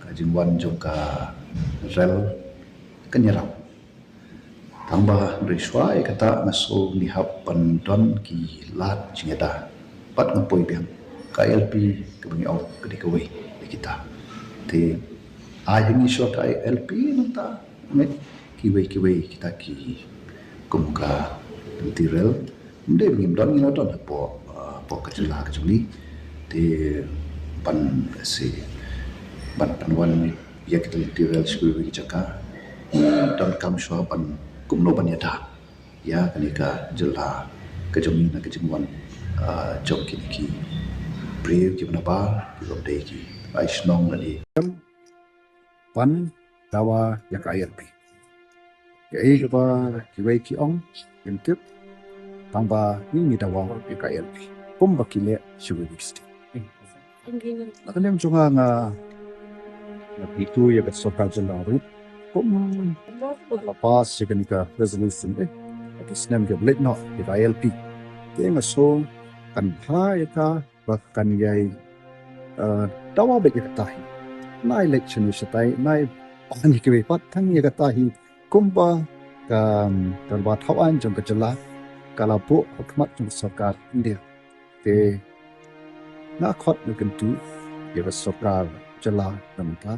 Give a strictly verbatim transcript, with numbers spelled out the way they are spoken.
Ka jingwan jong ka rel kan ïarap. Tangba hynrei shuwa ïa kata nga sngew ngi hap ban don ki lad jingïada. Bad nga poi biang ka I L P kaba ngi ong ka dei kawei ïa kita. Te ai ha ngi shuwa ka I L P nangta, kiwei kiwei kita ki kum ka lynti rel. Ym dei ba ngim don, ngi la don hapoh, ah, hapoh ka jylla ka jong ngi. Te ban, si, ban pynwan ïa kita lynti rel sha kiwei ki jaka. Ngi donkam shuwa ban kumno ban ïada ïa kane ka jylla ka jong ngi na ka jingwan, ah, jong kine ki briew kiba nabar, kiba ym dei ki ai shnong lane ban dawa ïa ka I L P. Kaei kaba kiwei ki ong, ngim tip, tangba ngi ngi dawa ïa ka I L P kumba ki leh sha kiwei ki state. Na ka liang jong nga, nga, nga kyntu ïa ka sorkar jylla ruh kum la pass ïa kane ka resolution, eh, ha ki snem kiba leit noh ïa ka I L P. Te nga sngew kan bha ïa ka ba kan ïai, eh, dawa beit ïa kata hi. Nai leit shane shatai, nai pan ïa kiwei pat, tang ïa kata hi kumba ka, ka dorbar thawaiñ jong ka jylla ka la buh ha khmat jong ka sorkar India. Te nga khot nga kyntu ïa ka sorkar jylla na mynta